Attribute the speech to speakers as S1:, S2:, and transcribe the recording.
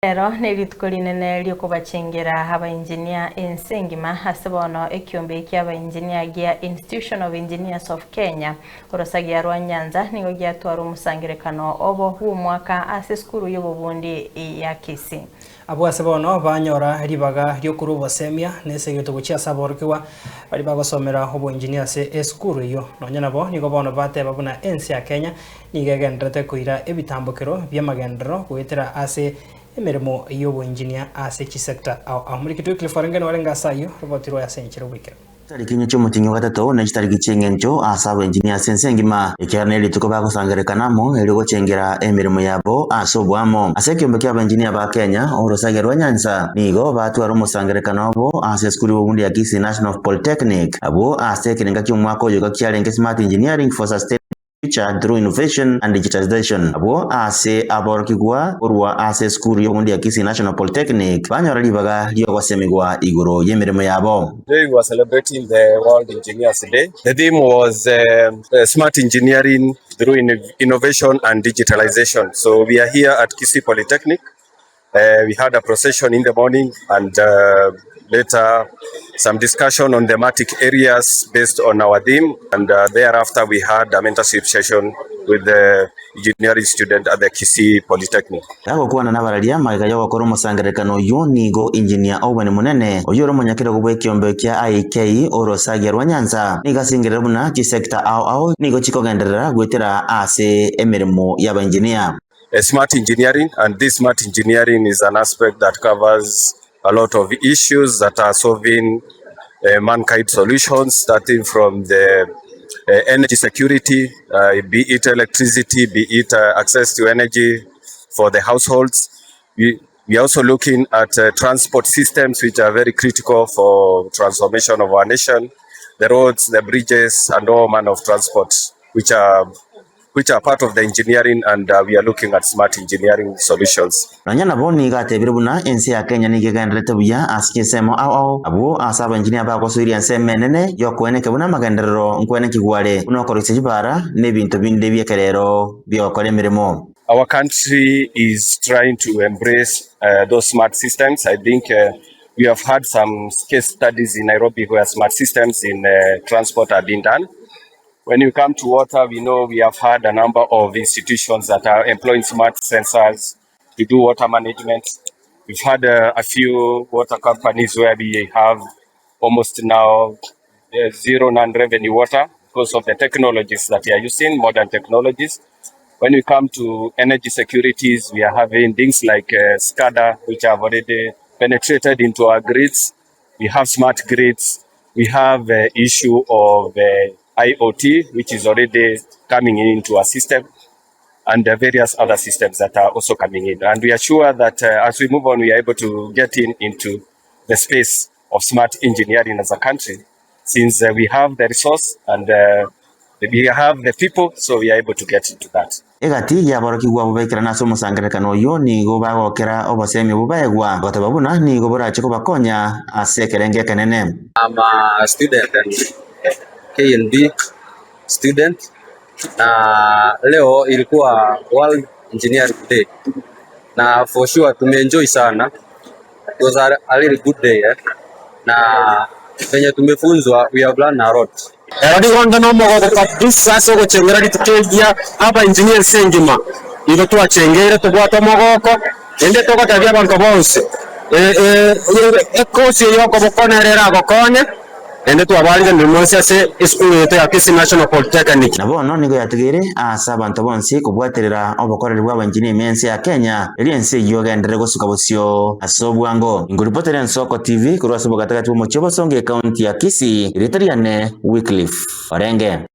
S1: Rero nerituko rinene ri'okobachengera abainjinia ense engima ase bono ekiombe ki'abainjinia gia Institution of Engineers of Kenya orosagia rwa Nyanza nigo giatwara omosangerekano obo bw'omwaka ase esukuru y'obobundi ya Kisii.
S2: Abwo ase bono banyora ribaga ri'okorua obosemia na esegeto gochia ase aborokigwa baria bagosomera oboinjinia ase esukuru eyio. Nonya nabo nigo bono bateba buna ense ya Kenya Nigo egendererete koira ebitambokero bi'amagenderero goetera ase emeremo y'oboengineer ase chisector ao ao. Morikitu Wycliffe Orenge norenge ase ayio, roboti rwaye ase enchera oboikera.
S3: Chitariki inye chi'omotienyi o gatato ne chitariki chi'engencho ase abaengineer ase ense engima, ekiagera nerituko bagosangererekana amo erio gochengera emeremo yabo ase oboamo. Ase ekeombe ki'abaengineer ba Kenya, orosagia rwa Nyanza, nigo batwara omosangererekano obo ase esukuru y'obobundi ya Kisii National Polytechnic, abwo ase ekerenga ki'omwaka oyo iga kiarenge Smart Engineering for Sustainable Future through Innovation and Digitization. Abwo ase aborokigwa korwa ase esukuru y'obondi ya Kisii National Polytechnic banyora ribaga ri'ogosemigwa igoro y'emeremo yabo.
S4: Today we were celebrating the World Engineers Day. The theme was uh, uh, smart engineering through innovation and digitalization. So we are here at Kisii Polytechnic. Uh, we had a procession in the morning and uh, later some discussion on thematic areas based on our theme. And uh, thereafter we had a mentorship session with the engineering student at the Kisii Polytechnic.
S3: Gagokwana nabararia magega y'ogokora omosangererekano oyio nigo Engineer Owen Munene oyio ore omonyakerogo bw'ekiombe kia IK orosagia rwa Nyanza nigo asengerera buna chisector ao ao nigo chikogenderera goetera ase emeremo y'abaengineer.
S4: Smart engineering and this smart engineering is an aspect that covers a lot of issues that are solving uh, mankind solutions starting from the uh, energy security uh, be it electricity be it uh, access to energy for the households we, we are also looking at uh, transport systems which are very critical for transformation of our nation the roads the bridges and all manner of transport which are which are part of the engineering and uh, we are looking at smart engineering solutions.
S3: Nonya nabo nigo atebire buna ense ya Kenya nigo egendererete buya ase chinsemo ao ao, abwo ase abaengineer bagosoiria ensemo enene y'okoeneka buna amagenderero nkwenekigwa are, buna okoroisia chibara na ebinto binde bi'ekerero bi'ogokora emeremo.
S4: Our country is trying to embrace uh, those smart systems. I think uh, we have had some case studies in Nairobi where smart systems in uh, transport have been done. When you come to water, we know we have had a number of institutions that are employing smart sensors to do water management. We've had a, a few water companies where we have almost now uh, zero non-revenue water because of the technologies that we are using, modern technologies. When we come to energy securities, we are having things like uh, SCADA, which have already penetrated into our grids. We have smart grids. We have the issue of uh, IoT, which is already coming into our system, and the various other systems that are also coming in. And we are sure that uh, as we move on, we are able to get in into the space of smart engineering as a country, since uh, we have the resource and uh, we have the people, so we are able to get into that.
S3: Egati y'aborokigwa abwo baikerana ase omosangererekano oyio nigo bagokera obosemi obwo baegwa, goteba buna nigo borache kobakonya ase ekerengo ekenene.
S5: I'm a student and KNB student na leo ilikuwa World Engineering Day na for sure tumeenjoy sana. It was a, a really good day eh? Na venye tumefunzwa we have learned a lot.
S6: Ero nigo onde nomogoko kabisa ase ogochengera rituko eria abaengineer ense engima igo twachengeire tobwate omogoko, naende togotebia abanto bonsi ekosi eye y'okoboko nere eragokonye, naende twabaariganire mwensi ase esukuru yaito ya Kisii National Polytechnic.
S3: Na bono nigo yatigaire aase abanto bonsi kobwaterera obokoreri bw'abaengineer ime y'ense ya Kenya, erio ense eyio egenderere gosuka bosio ase obwango. Inkoripotera Ensoko TV korwa ase obogatagati bw'omochie o Bosongo ekaunti ya Kisii, erieta riane Wycliffe Orenge.